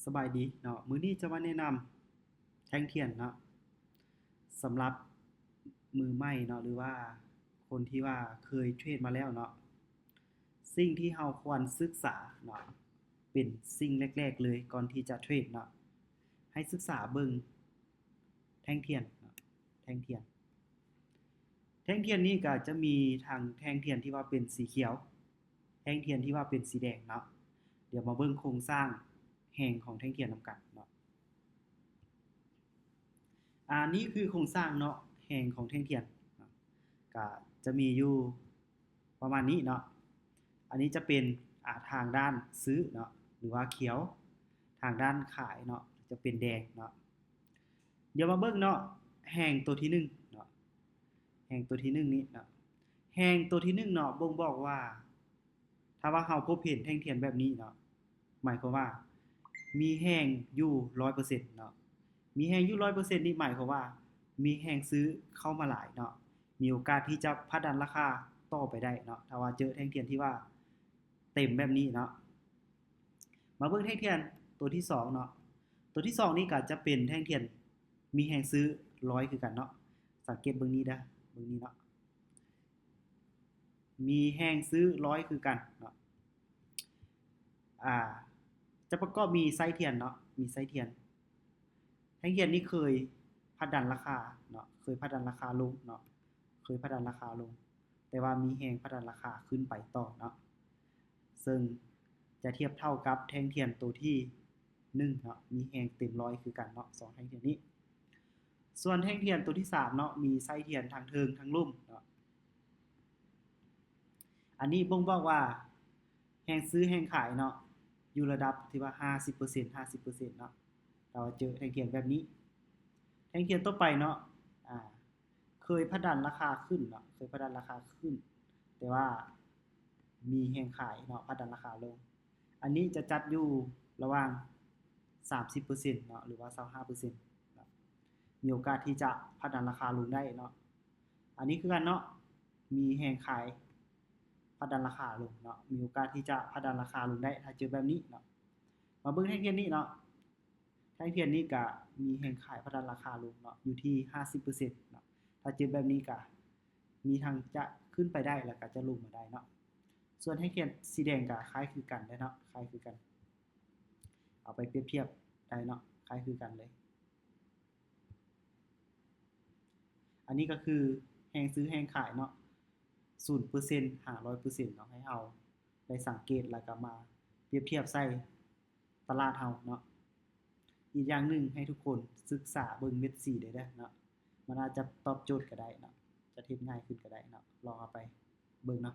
ສະບາຍດີເນາະ, ມື້ນີ້ຈະມາແນະນຳແທ່ງທຽນເນາະ ສຳລັບມືໃໝ່ເນາະ ຫຼືວ່າຄົນທີ່ວ່າເຄີຍເທຣດມາແລ້ວເນາະ, ສິ່ງທີ່ເຮົາຄວນສຶກສາເນາະ ເປັນສິ່ງແລກໆເລີຍ ກ່ອນທີ່ຈະເທຣດເນາະ ໃຫ້ສຶກສາເບິ່ງແທ່ງທຽນເນາະ ແທ່ງທຽນ ແທ່ງທຽນນີ້ກໍຈະມີທັງແທ່ງທຽນທີ່ວ່າເປັນສີຂຽວ ແທ່ງທຽນທີ່ວ່າເປັນສີແດງເນາະ. ດຽວມາເບິ່ງໂຄງສ້າງແຮງຂອງແທ່ງທຽນນຳກັນເນາະ. ອາ ນີ້ຄືໂຄງສ້າງເນາະ ແຮງຂອງແທ່ງທຽນເນາະ ກະຈະມີຢູ່ປະມານນີ້ເນາະ. ອັນນີ້ຈະເປັນ ອາ ທາງດ້ານຊື້ເນາະ ຫຼືວ່າຂຽວ, ທາງດ້ານຂາຍເນາະ ຈະເປັນແດງເນາະ. ດຽວມາເບິ່ງເນາະ ແຮງໂຕທີໜຶ່ງເນາະ ແຮງໂຕທີໜຶ່ງນີ້ເນາະ ແຮງໂຕທີໜຶ່ງເນາະ ບົ່ງບອກວ່າ ຖ້າວ່າເຮົາພົບເຫັນແທ່ງທຽນແບບນີ້ເນາະ ໝາຍຄວາມວ່າມີແຮງຢູ່ຮ້ອຍເປີເຊັນເນາະ, ມີແຮງຢູ່ຮ້ອຍເປີເຊັນນີ້ ໝາຍຄວາມວ່າມີແຮງຊື້ເຂົ້າມາຫຼາຍເນາະ, ມີໂອກາດທີ່ຈະຜະດັນລາຄາຕໍ່ໄປໄດ້ເນາະ ຖ້າວ່າເຈີແທ່ງທຽນທີ່ວ່າເຕັມແບບນີ້ເນາະ. ມາເບິ່ງແທ່ງທຽນໂຕທີສອງເນາະ, ໂຕທີສອງນີ້ກໍຈະເປັນແທ່ງທຽນມີແຮງຊື້ຮ້ອຍຄືກັນເນາະ, ສັງເກດເບິ່ງນີ້ເດີ ເບິ່ງນີ້ເນາະ ມີແຮງຊື້ຮ້ອຍຄືກັນເນາະ. ອາ ຈະປະກອບມີໄສ້ທຽນເນາະ ມີໄສ້ທຽນ, ແທ່ງທຽນນີ້ເຄີຍຜະດັນລາຄາເນາະ ເຄີຍຜະດັນລາຄາລົງເນາະ ເຄີຍຜະດັນລາຄາລົງ ແຕ່ວ່າມີແຮງຜະດັນລາຄາຂຶ້ນໄປຕໍ່ເນາະ ເຊິ່ງຈະທຽບເທົ່າກັບແທ່ງທຽນໂຕທີໜຶ່ງເນາະ ມີແຮງເຕັມຮ້ອຍຄືກັນເນາະ ສອງແທ່ງທຽນນີ້. ສ່ວນແທ່ງທຽນໂຕທີສາມເນາະ ມີໄສ້ທຽນທັງເທິງທັງລຸ່ມເນາະ, ອັນນີ້ບົ່ງບອກວ່າແຮງຊື້ແຮງຂາຍເນາະ ຢູ່ລະດັບທີ່ວ່າຫ້າສິບເປີເຊັນ ຫ້າສິບເປີເຊັນເນາະ ແຕ່ວ່າເຈີແທ່ງທຽນແບບນີ້. ແທ່ງທຽນຕໍ່ໄປເນາະ ອາ ເຄີຍຜະດັນລາຄາຂຶ້ນເນາະ ເຄີຍຜະດັນລາຄາຂຶ້ນ ແຕ່ວ່າມີແຮງຂາຍເນາະ ຜະດັນລາຄາລົງ, ອັນນີ້ຈະຈັດຢູ່ລະຫວ່າງສາມສິບເປີເຊັນເນາະ ຫຼືວ່າຊາວຫ້າເປີເຊັນເນາະ ມີໂອກາດທີ່ຈະຜະດັນລາຄາລົງໄດ້ເນາະ. ອັນນີ້ຄືກັນເນາະ ມີແຮງຂາຍຜະດັນລາຄາລົງເນາະ ມີໂອກາດທີ່ຈະຜະດັນລາຄາລົງໄດ້ ຖ້າເຈີແບບນີ້ເນາະ. ມາເບິ່ງແທ່ງທຽນນີ້ເນາະ ແທ່ງທຽນນີ້ກະມີແຮງຂາຍຜະດັນລາຄາລົງເນາະ ຢູ່ທີ່ຫ້າສິບເປີເຊັນເນາະ, ຖ້າເຈີແບບນີ້ກະມີທັງຈະຂຶ້ນໄປໄດ້ ແລ້ວກະຈະລົງມາໄດ້ເນາະ. ສ່ວນແທ່ງທຽນສີແດງກະຄ້າຍຄືກັນເດ້ເນາະ ຄ້າຍຄືກັນ ເອົາໄປປຽບທຽບໄດ້ເນາະ ຄ້າຍຄືກັນເລີຍ. ອັນນີ້ກໍຄືແຮງຊື້ແຮງຂາຍເນາະ ສູນເປີເຊັນຫາຮ້ອຍເປີເຊັນເນາະ ໃຫ້ເຮົາໄດ້ສັງເກດ ແລ້ວກໍມາປຽບທຽບໃສ່ຕະຫຼາດເຮົາເນາະ. ອີກຢ່າງໜຶ່ງ ໃຫ້ທຸກຄົນສຶກສາເບິ່ງເມັດສີໄດ້ເດີເນາະ ມັນອາດຈະຕອບໂຈດກໍໄດ້ເນາະ ຈະເຮັດງ່າຍຂຶ້ນກໍໄດ້ເນາະ. ລອງເອົາໄປເບິ່ງເນາະ.